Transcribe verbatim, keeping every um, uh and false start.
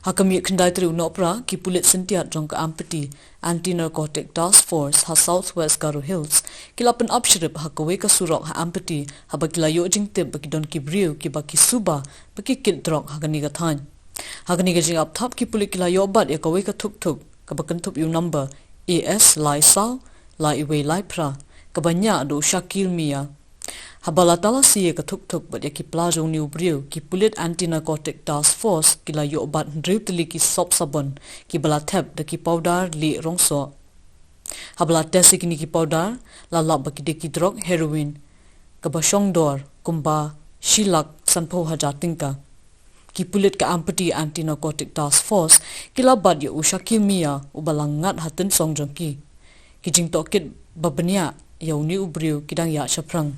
Ha ka miet khyndai tarik u Nohprah, ki pulit syntiat jong ka Ampati Anti-Narcotic Task Force ha South West Garo Hills ki la pynap shrip ha kawei ka surok ha Ampati, haba ki la ïoh jingtip ba ki don ki briew kiba ki suba ba ki kit drok ha kane ka thaiñ. Ha kane ka jingap thap, ki pulit ki la ïoh bat ïa kawei ka thuk thuk kaba kynthup ïa u number A S lai saw lai wei lai phra, kaba ñiah da u Shakil Mia. Haba la talasi ïa ka thuk thuk bad ïa ki pla jong une u briew, ki pulit Anti-Narcotic Task Force ki la ïoh bat hynriew tylli ki sop sabon kiba la thep da ki powder lieh rong soh. Haba la test ïa kine ki powder, la lap ba ki dei ki drok heroin kaba shong dor kumba shi lak sanphew hajar tyngka. Ki pulit ka Ampati Anti-Narcotic Task Force ki la bat ïa u Shakil Mia, uba la ngat ha tynsong jong ki. Ki jingtohkit ba bniah ïa une u briew ki dang ïaid shaphrang.